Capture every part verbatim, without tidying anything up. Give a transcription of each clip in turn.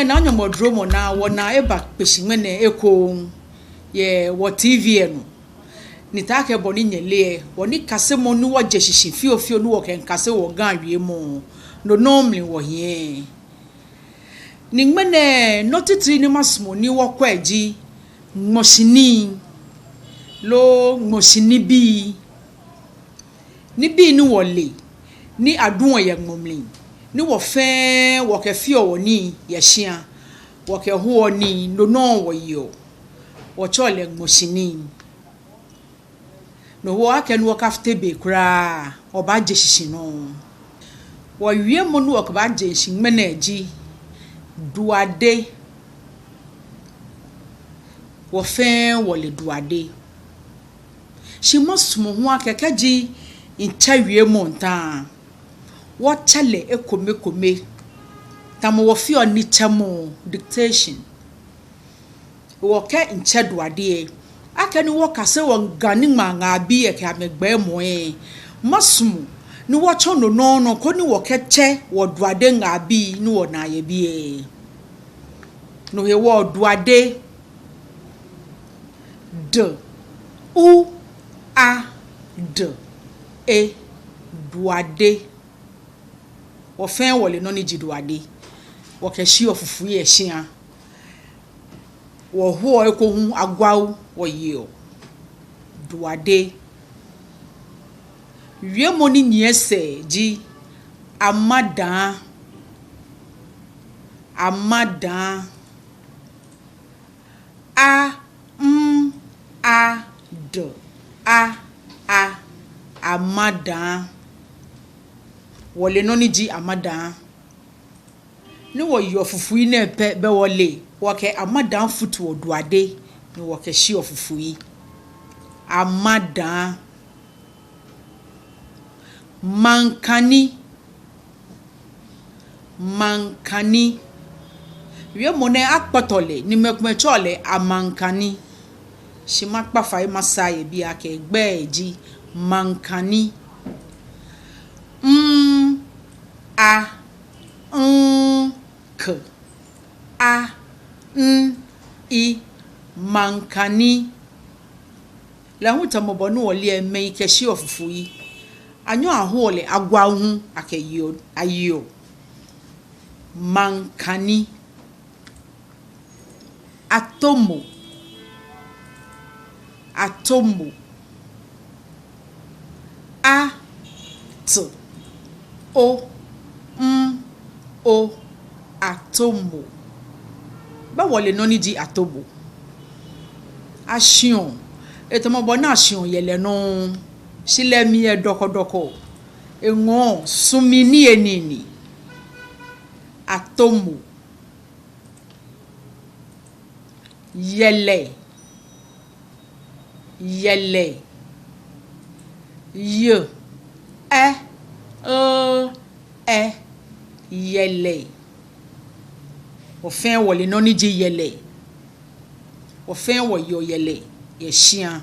Naa Nyɔŋmɔ duromɔ naa, wɔnaa eba kpe shi ŋmɛnɛ ekoŋŋ yɛ wɔ T V lɛ nɔ. Ni taakɛ bɔ ni nyɛle lɛ, wɔnikasemɔ ni wɔje shishi fiofio ni wɔkɛmiikase wɔ Ga wiemɔ, no nɔŋŋ mli wɔhiɛ. Ni ŋmɛnɛ nɔ titri ni masumɔ ni wɔkwɛ ji ŋmɔshi nii, loo ŋmɔshi nibii. Nibii ni wɔle, ni aduɔ yɛ ŋmɔ mli, ni wɔ fɛɛ wɔkɛfeɔ wɔnii yɛ shia, wɔkɛhoɔ nii, no nɔŋŋ wɔyeɔ. Wɔtsɛɔ lɛ ŋmɔshi nii. No hewɔ akɛni wɔkafite be kwraa, wɔbaaje shishi nɔŋŋ. Wɔwiemɔ ni wɔkɛbaaje shishi ŋmɛnɛ ji duade. Wɔ fɛɛ wɔle duade. Shi masumɔ hu akɛ kɛji mitsɛ wiemɔ lɛ ta, wɔtsɛ lɛ ekomekome, tamɔ wɔfeɔ nitsɛmɔ, dictation. Wɔkɛɛ mitsɛ duade lɛ, akɛni wɔkase wɔ Ga niŋmaa ŋaa bii lɛ kɛ amɛgbɛɛmɔ lɛ, masumɔ ni wɔtsɔ no nɔŋŋ nɔ koni wɔkɛtsɛ wɔ duade ŋaa bii ni wɔnaa yɛ biɛ. No hewɔ duade, d, u, a, d, e, duade. Wɔ fɛɛ wɔle nɔ ni ji duade. Wɔkɛshiɔ fufui yɛ shia. Wɔhoɔ eko hu agwao wɔyeɔ. Duade. Wiemɔ ni nyiɛ sɛɛ ji amadaa. Amadaa. A, m, a, d, a, a, amadaa. Wɔle nɔ ni ji amadaa. Ni wɔyeɔ fufui nɛɛ pɛ, bɛ wɔle, wɔkɛ amadaa futuɔ duade, ni wɔkɛshiɔ fufui. Amadaa. Maŋkani. Maŋkani. Wiemɔ nɛɛ akpɔtɔ lɛ, ni mɛi komɛi tsɛɔ lɛ amaŋkani. Shi makpa fai masaa yɛ biɛ akɛ egbɛi ji maŋkani. M, a, n, k, a, n, i, maŋkani. Lɛ hu tamɔ bɔ ni wɔle lɛ, mɛi kɛshiɔ fufui. Anyɛɔ ahoɔ lɛ agwao hu akɛyeɔ, ayeɔ. Maŋkani. Atomo. Atomo. A, t, o, m, o, atomo. Bɛ wɔle nɔ ni ji atomo. Ashiɔ. Etamɔ bɔ ni ashiɔ yɛlɛ nɔŋŋ. Shi lɛ emli yɛ dɔkɔdɔkɔ. Eŋɔɔ sumii ni yɛ nii ni. Atomo. Yɛlɛ. Yɛlɛ. Y, ɛ, l, ɛ. Yɛlɛ. Wɔ fɛɛ wɔle nɔ ni ji yɛlɛ. Wɔ fɛɛ wɔyeɔ yɛlɛ yɛ shia.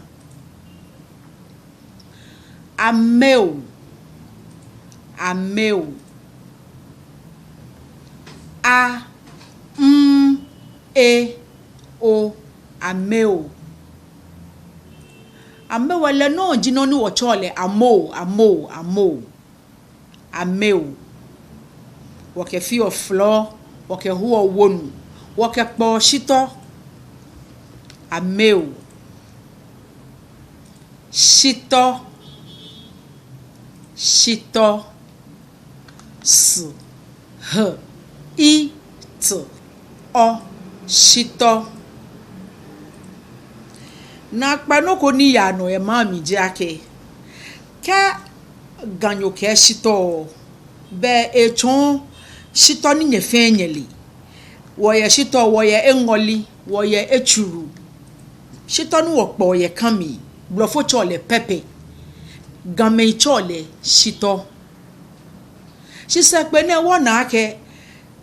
Ameo. Ameo. A, m, e, o. Ameo. Ameo lɛ nɔŋŋ ji nɔ ni wɔtsɛɔ lɛ amoo, amoo, amoo. Ameo. Wɔkɛfeɔ flɔɔ, wɔkɛhoɔ wonu, wɔkɛkpɔɔ shitɔ. Ameo. Shitɔ. Shitɔ. S, h, i, t, ɔ. Shitɔ. Naakpɛɛ nɔ ko ni yaa nɔ yɛ maŋ mli ji akɛ, kɛ Ganyo kɛɛ shitɔ, bɛ etsɔɔ shitɔ ni nyɛ fɛɛ nyɛle. Wɔyɛ shitɔ, wɔyɛ eŋɔli, wɔyɛ etsuru. Shitɔ ni wɔkpɔɔ yɛ ka mli, blɔfo tsɛɔ lɛ pepper, Gamɛi tsɛɔ lɛ shitɔ. Shi sɛɛkpee nɛɛ wɔna akɛ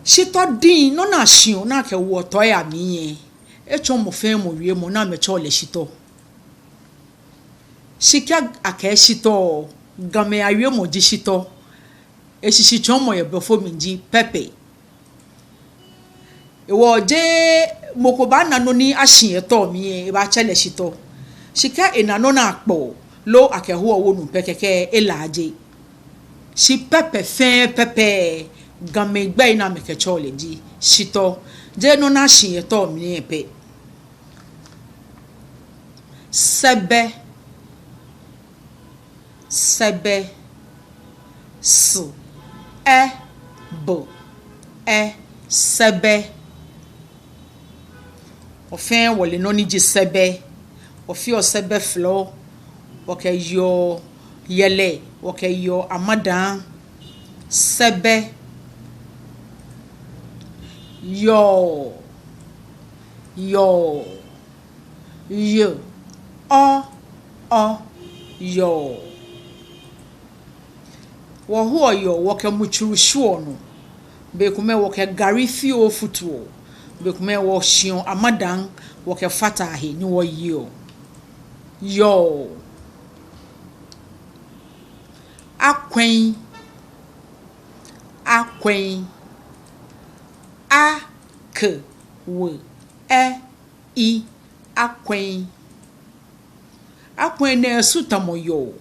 shitɔ diŋ, nɔ ni ashiɔ ni akɛwoɔ tɔi amli lɛ, etsɔ mɔ fɛɛ mɔ wiemɔ ni amɛtsɛɔ lɛ shitɔ. Shi kɛ akɛɛ shitɔ, Gamɛi awiemɔ ji shitɔ. Eshishitsɔɔmɔ yɛ blɔfo mli ji pepper. Hewɔ jeee mɔ ko baana nɔ ni ashi yɛ tɔ mli lɛ, ebaatsɛ lɛ shitɔ. Shi kɛ ena nɔ ni akpɔ loo akɛhoɔ wonu pɛ kɛkɛ elaaje. Shi pɛpɛ fɛɛ pɛpɛ, Gamɛi agbɛi ni amɛkɛtsɛɔ lɛ ji shitɔ. Jeee nɔ ni ashi yɛ tɔ mli lɛ pɛ. Sɛbɛ. Sɛbɛ. S, ɛ, b, ɛ, sɛbɛ. Wɔ fɛɛ wɔle nɔ ni ji sɛbɛ. Wɔfeɔ sɛbɛ flɔ, wɔkɛyeɔ yɛlɛ, wɔkɛyeɔ amadaa. Sɛbɛ. Yɔɔ. Yɔɔ. Y, ɔ, ɔ, yɔɔ. Wɔhoɔ yɔɔ, wɔkɛ mutsuru shwieɔ nɔ. Bei komɛi wɔkɛ gari fioo futuɔ. Bei komɛi wɔshiɔ amadaa, wɔkɛfataa he ni wɔyeɔ. Yɔɔ. Akwɛi. Akwɛi. A, k, w, ɛ, i, akwɛi. Akwɛi nɛɛ esu tamɔ yɔɔ.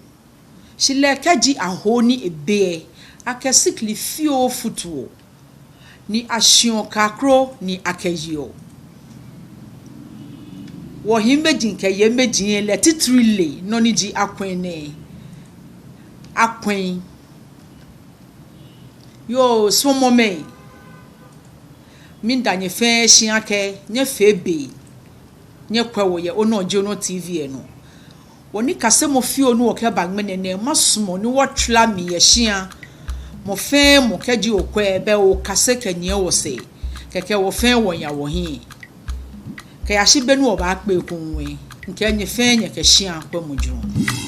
Shi lɛ kɛji aho ni ebe lɛ, akɛ sikli fioo futuɔ, ni ashiɔ kaklo ni akɛyeɔ. Wɔhiimeji kɛ yeimeji lɛ titri le nɔ ni ji akwɛi nɛɛ. Akwɛi. Yoo, suɔmɔmɛi, miida nyɛ fɛɛ shi akɛ nyɛfee be nyɛkwɛ wɔ yɛ Onɔ Ji Onɔ T V lɛ nɔ. Wɔnikasemɔ fioo ni wɔkɛba ŋmɛnɛ nɛɛ, masumɔ ni wɔtara mli yɛ shia. Mɔ fɛɛ mɔ kɛji okwɛ lɛ, okase kɛnyiɛ wɔsɛɛ. Kɛkɛ wɔ fɛɛ wɔya wɔhiɛ. Kɛyashi be ni wɔbaakpe ekoŋŋ lɛ, mikɛ nyɛ fɛɛ nyɛkɛ shia kwɛmɔ jurɔ.